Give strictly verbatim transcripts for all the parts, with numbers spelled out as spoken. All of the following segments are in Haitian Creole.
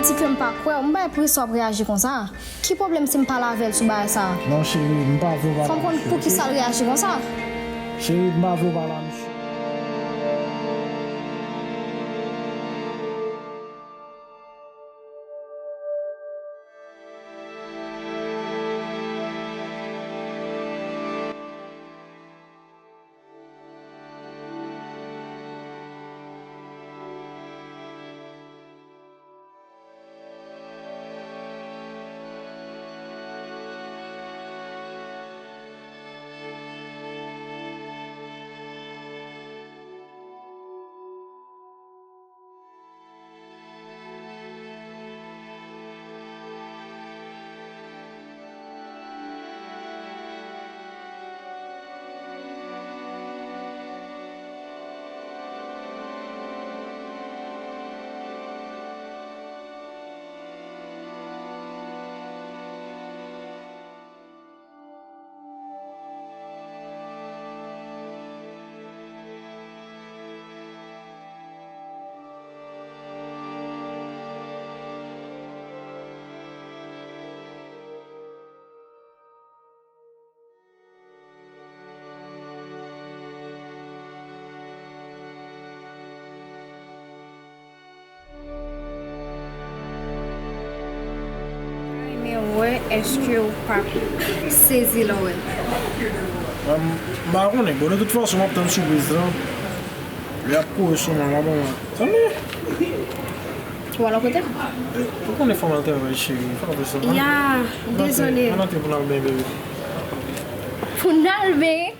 Ti ke m pa kwè w, m pa enpresyon w ap reyaji konsa. Ki pwoblèm si m pale avè l sou bagay sa a? Non, cheri, m pa vle w pale avè l. Fò m konn pou ki sa l reyaji konsa. Cheri, m pa vle w pale avè l. Renmen wè èske w p ap sezi lè w wè l. M pa konnen, bon, de tout fason, m ap tann sipriz lan. Li ap kouri sou mwen, m ap wè. Tande! Ou al yon kote? Ou konnen fò m al travay, cheri. Fò n fè sa. Ya, dezole. Ann antre pou n al benyen, bebe. Pou n al benyen?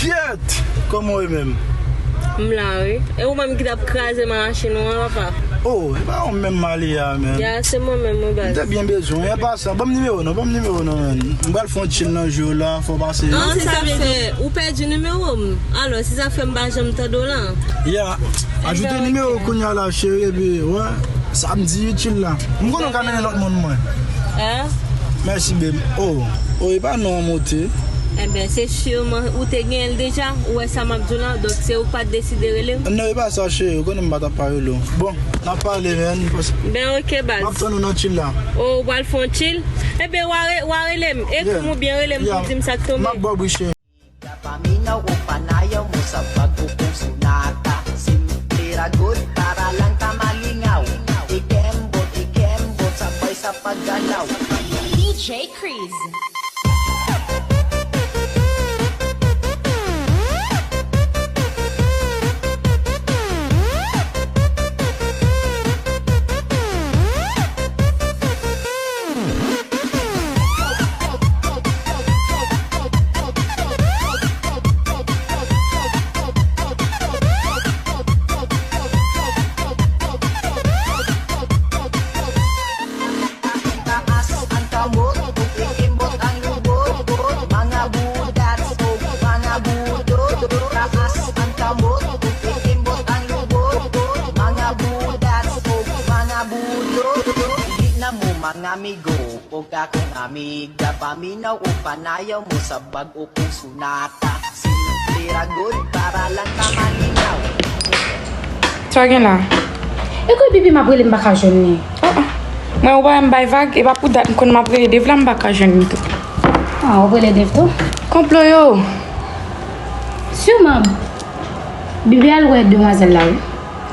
Kyèt! Kòman w ye menm? M la wi. E ou menm ki t ap kraze machin ou an, papa? Oh, e pa ou menm m ale a, menm. Ya, se mwen menm, wi, baz. M te byen bezwen w. An pasan, ban m nimewo w non, ban m nimewo w non, menm. M pral fè yon chill nan jwe w la, fò w pase. Non, si sa fè ou pèdi nimewo m. Alò, si sa fè m pa janm tande w la. Ya, ajoute nimewo w kounye a la, cheri, epi, wè, samdi, chill la. M konnen w ka mennen lòt moun, mwen. Hein? Mèsi, babe. Oh, oh, e pa non an moute. Enben, se siman ou te genyen l deja. Ou wè sa m ap di w la, donk se ou k pa t deside rele m. Non, e pa sa, cheri. Ou konnen m pa t ap pa rele w. Bon, n ap pale, man. Ben, ok, baz. M ap tann ou nan chill la. Oh, ou pral fè yon chill? Enben, w a re-, w a rele m. Ekri m oubyen rele m pou di m sa k tonbe. M ap ba w wi, cheri. Dapamina o panaya mo sa bago kung sunata. Simple ra good para lang kamalingaw. Ikembo, ikembo, sabay sa paggalaw. D J Chris. Taas ang kamot, ikimot ang lubot, mga budas o mga budol. Taas ang kamot, ikimot ang lubot, mga budas o mga budol. Di na mo mga amigo. Poka kong amiga, paminaw o panayaw mo sa bag-o kong sunata. Simple ra good para lang ka malinaw. Sa gen la? E kote Bibi m ap rele m pa ka jwenn li? Ah, ah. Mwen ou pa wè m bay vag, e pa pou dat m konn m ap rele Dave la m pa ka jwenn li tou. Ah, w ap rele Dave tou? Konplo yo. Siman Bibi al wè demwazèl la wi.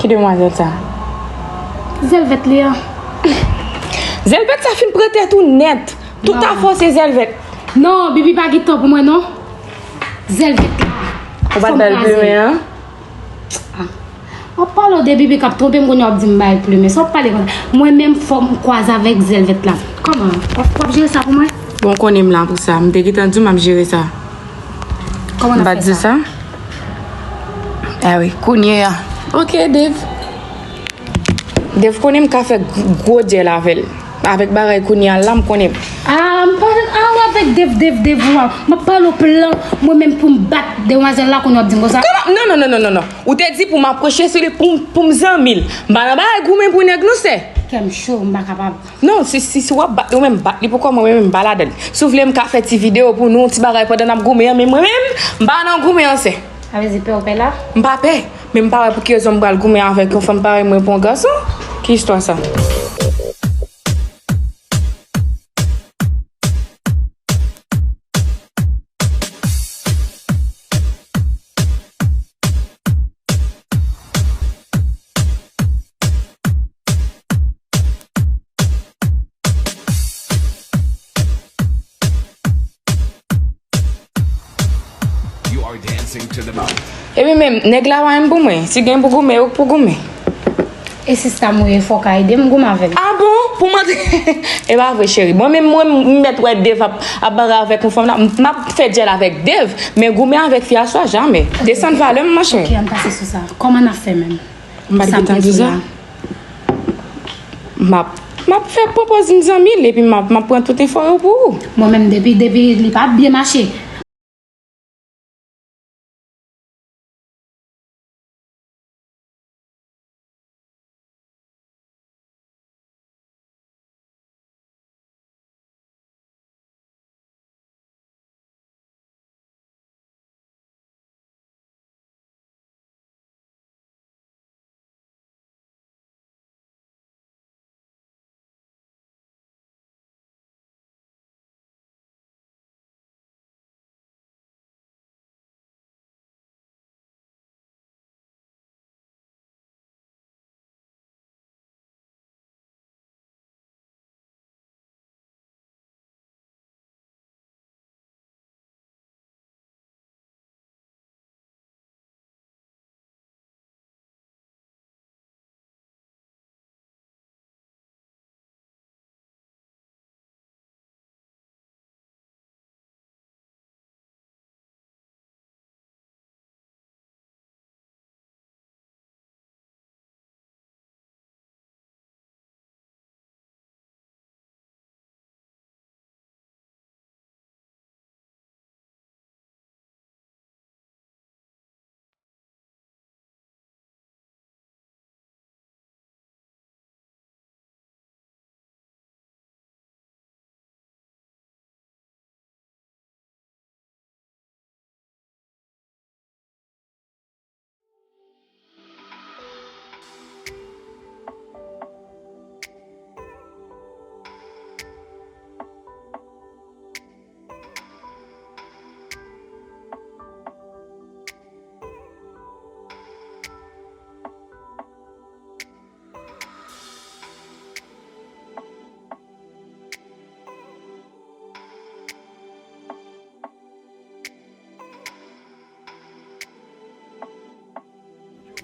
Ki demwazèl sa? Zèlvèt li an. Zèlvèt sa fin pran tèt ou nèt. Tout afè w se Zèlvèt. Non, Bibi pa gen tan pou mwen non. Zèlvèt la. Ou pa t ba l plimen an? Ah. W ap pale w de pipi k ap twonpe m, kounye a w ap di m bay plimen. Sa w ap pale konsa? Mwen menm fò m kwaze avèk zèl vèt la. Kòman? W ap, w ap jere sa pou mwen? Bon, konnen m la pou sa. M te gentan di w m ap jere sa. Kòman n ap fè sa? M pa t di sa? Ah wi, kounye a. Ok, Dave. Dave konnen m ka fè gwo, gwo djèl avè l. Avèk bagay kounye a la, m konnen. Ah, m pa, ah, w avèk Dave, Dave, Dave, w a. M ap pale w plan, mwen menm pou m bat demwazèl la, kounye w ap di m konsa. Kòman? Non, non, non, non, non, non. Ou te di pou m apwoche sou li, pou m, pou m zanmi l. M pa nan bagay goumen pou nèg, non, sè. Kè m cho, m pa kapab. Non, si, si, si w ap bat li, ou menm bat li pou kò mwen, mwen menm m pa ladan l. Si w vle, m ka fè ti videyo pou nou, ti bagay pandan n ap goumen an, men mwen menm, m pa nan goumen an, sè. Sa vle di pè w pè la? M pa pè, men m pa wè pou ki rezon m pral goumen avèk yon fanm parèy mwen pou yon gason. Ki istwa sa? Epi menm, nèg la pa menm pou mwen. Si gen pou goumen, yo k pou goumen. E sista m ou ye, fò w ka ede m goumen avè l. Ah bon? Pou mwen, e pa vre, cheri. Mwen menm, mwen, m mèt wè Dave ap, ap bagay avèk yon fanm la. M, m ap fè djèl avèk Dave, men goumen avèk fi a swa jamè. Desann valè m, monchè. Ok, ann pase sou sa. Kòman n ap fè menm? M pa t gentan di w sa. M ap, m ap fè pran pòz m zanmi l, epi m ap, m ap pran tout enfo yo pou ou. Mwen menm, depi, depi li pa byen mache.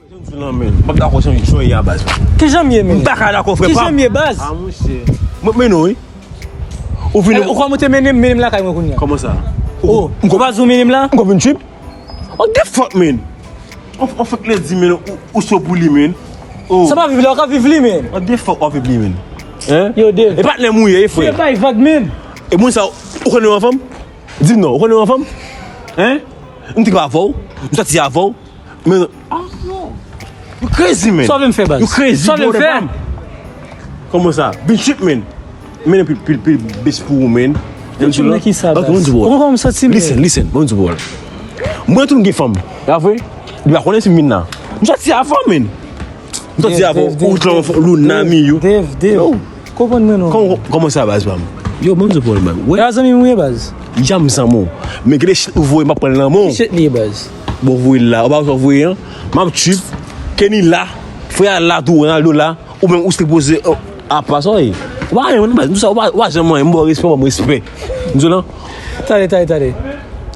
Jan m di w lan, men. M p ap dakò se yon jan w ye a, baz. Kijan m ye, men? M pa ka dakò, frè pa m. Kijan m ye, baz? Ah, monchè. Mwen, men non, wi. Ou vin. Eh, ou kwè ou te mennen m, mennen m lakay mwen kounye a? Kòman sa? Oh, ou pa di w mennen m la? M konn vin trip. What the fuck, man? An, an fèt, lè di, men, ou, ou so pou li, men. Oh. Sa pa viv la, ou ka viv li, men. What the fuck, w ap viv li, men? Hein? Yo, Dave. E patnè m ou ye, frè. Yo, bay vag, men. E moun sa, ou konnen anvan m? Di m non, ou konnen anvan m? Hein? M te ka avè w, m soti avè w, men, ah, non. You crazy, man. Sa w vle m fè, baz? You crazy, brother, fam. Kòman sa? Big shit, man. Men pil, pil, pil bes pou ou, man. Big shit, men ki sa, baz? Ou konn kòman m santi m? Listen, listen, bon, di w. Mwen tou m gen fanm. A vre? Li pa konnen si m vin la. M soti avè w, man. M soti avè w, ou lan, Luna, Miyu. Dave, Dave. Konprann mwen non. Kòman, kòman sa, baz, pa m? Yo, bon, di w, baz. E a zanmi m ou ye, baz? Ya, m zanmi w. Men gade shit ou voye, m ap pran l nan men w. Ki shit li ye, baz? Bon, voye l la. Ou pa wè sa w voye an? M ap trip. Kenny la. Frè a la tou, Ronaldo la. Ou menm ou stil poze, oh, apa sa w ye? Ou pa renmen, baz. M di w sa, ou pa, ou pa janm anyen. M ba w respè, ou ban m respè. M di w lan. Tande, tande, tande.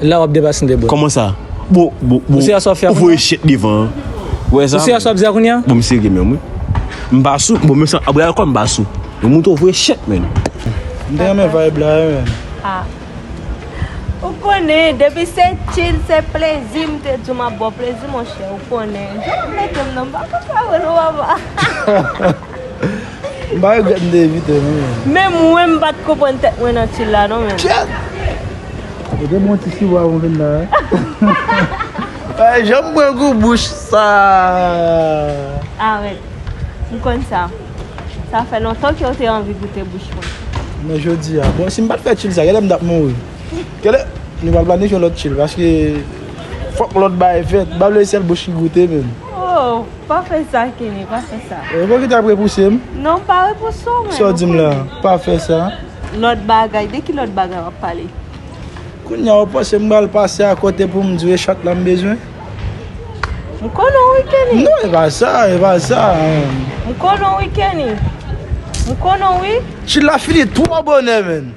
La w ap depase m de bò. Kòman sa? Bon, bon, bon. Ou se a sa w fè a. Ou voye shit devan an. Ou wè sa? Ou serye sa w ap di a kounye a? Bon, m serye menm, wi. M pa sou, bon, menm san abri alkòl, m pa sou. Yon mouton vre chet, menn. M te renmen vibe la, wi, menn. Ah. Ou konnen, depi se chill, se plezi, m te di w m ap ba w plezi, monchè, ou konnen. Jan w ap mete m nan, m pa konn sa vre non, papa. M pa regrèt m te envite w, non, menn. Menm mwen, m pa t konprann tèt mwen nan chill la, non, menn. Kèt! Ou te bon ti siwo avan w vin la, wi. Ay, jan m pran gou bouch sa. Arèt. M konn sa. Sa fè lontan ke w te anvi goute bouch mwen. Men jodi a, bon, si m pa t fè chill sa, genlè m t ap mouri. Genlè, nou pral planifye yon lòt chill, paske fòk lòt bagay fèt. M pa vle sèl bouch ki goute, menm. Oh, pa fè sa, Kenny, pa fè sa. E, bon, ki t ap repouse m? Non, m pa repouse w, men. Sa w di m la? Pa fè sa. Lòt bagay, de ki lòt bagay w ap pale? Kounye a, ou panse m pral pase akote pou m di w e chat la m bezwen? M konnen w wi, Kenny. Non, e pa sa, e pa sa. M konnen w wi, Kenny. M konnen w wi. Chill la fini twò bonè, menn.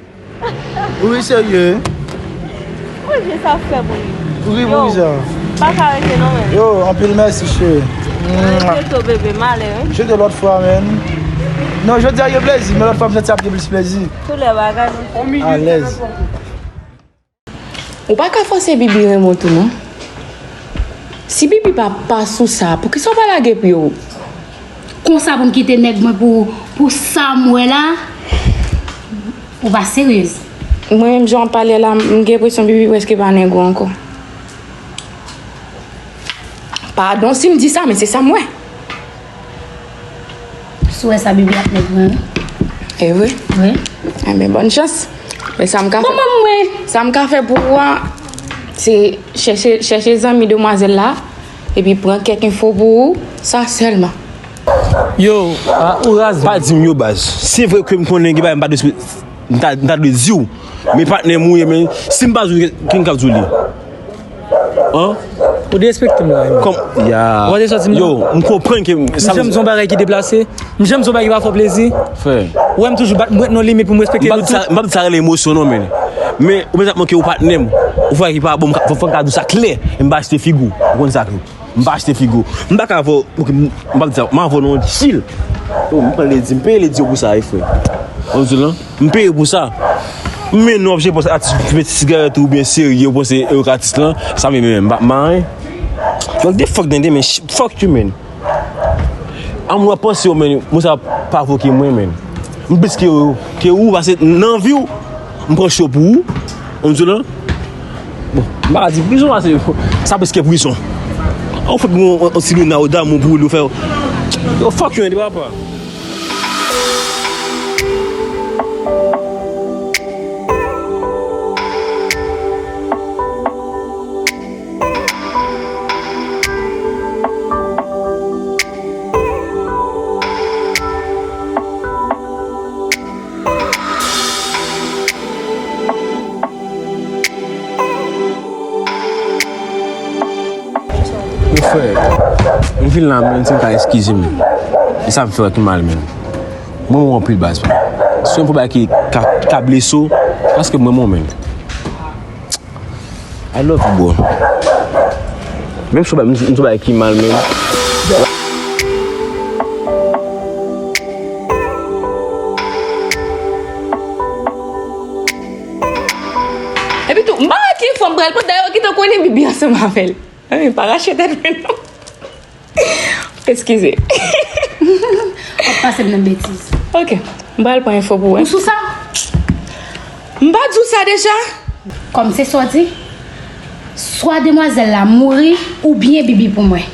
Wi, serye. Manje sa fre pou li. Wi, pou sa. Pa ka rete non, menn. Yo, anpil mèsi, cheri. Rete to, bebe, m ale, wi. Jete lòt fwa, menn. Non, jodi a gen plezi, men lòt fwa m santi ap gen plis plezi. Tout lè bagay, non. Alèz. Ou pa ka fòse Bibi renmen w tou non. Si Bibi pa pa sou sa, poukisa w pa lage pye w? Konsa pou m kite nèg mwen pou, pou sa m wè la? Ou pa seryez. Mwen menm jan w ap pale la, m gen enpresyon Bibi prèske pa nèg ou ankò. Padon si m di sa, men se sa m wè. Si w wè sa, Bibi ap nèg mwen, wi. E vre? Wi. Enben, bòn chans. Men sa m ka fè, sa m ka fè pou ou a, se chèche, chèche zanmi demwazèl la, epi pran kèk enfo pou ou, sa sèlman. Yo, ah, ou raz. Pa di m yo, baz. Se vre ke m konnen gen bagay m pa dwe, m ta, m ta dwe di w. Men patnè m ou ye, men si m pa di w, ki m k ap di w li? An? Ou derespekte m la, wi. Kòm, ya. Ou pa te sòti m nan? Yo, m konprann ke m janm di yon bagay ki deplase. M janm di yon bagay ki pa fè w plezi. Frè. Ou wè m toujou bat, m ret nan limit pou m respekte nou tou. M p ap di sa rele emosyon non, men. Men, ou mèt ap manke ou patnè m. Ou fè ki pa bon, m ka, fò, fò m ka di w sa klè. M pa achte figi w. Ou konn sa tou. M pa achte figi w. M pa ka avè w, ok, m, m p ap di sa. M avè w nan yon chill. Yo, m pran ledi, m peye ledi yo pou sa, wi, frè. Ou di lan? M peye pou sa. Men nou oblije panse atis, fume ti sigarèt ou oubyen serye, ou panse yo k atis lan, sa m ye menm, m pa, m pa anyen. Fuck the fuck, then, then, men, sh-, fuck you, man. An mwen panse yo, men, mwen sa pa voke mwen, men. M plis ke ou, ke ou, pase nan vi w, m pran cho pou ou. Ou di lan? Bon, m pa ka di prizon, pase sa plis ke prizon. An fèt, mwen, an ti Luna, ou damou pou li, ou fè, yo, fuck you, man, papa. Yo, frè, m vin la, menn, si m ka eskize m. E sa m fè w ki mal, menn. Mwen, mwen anpil baz, frè. Si yon bagay ki ka, ka blese w, paske mwen, mwen, menn. I love you, bro. Menm si w bay, m, m, m bay ki mal, menn. Epi tou, m pa wè ki fanm pral pran, dayè, ki te konnen Bibi ansanm avè l. Anyen, pa rache tèt mwen, non. Eskize. W ap pase m nan betiz. Ok. M pral pran enfo pou wè. Ou sou sa? M pa di w sa deja? Kòm se sa w di, swa demwazèl la mouri oubyen Bibi pou mwen.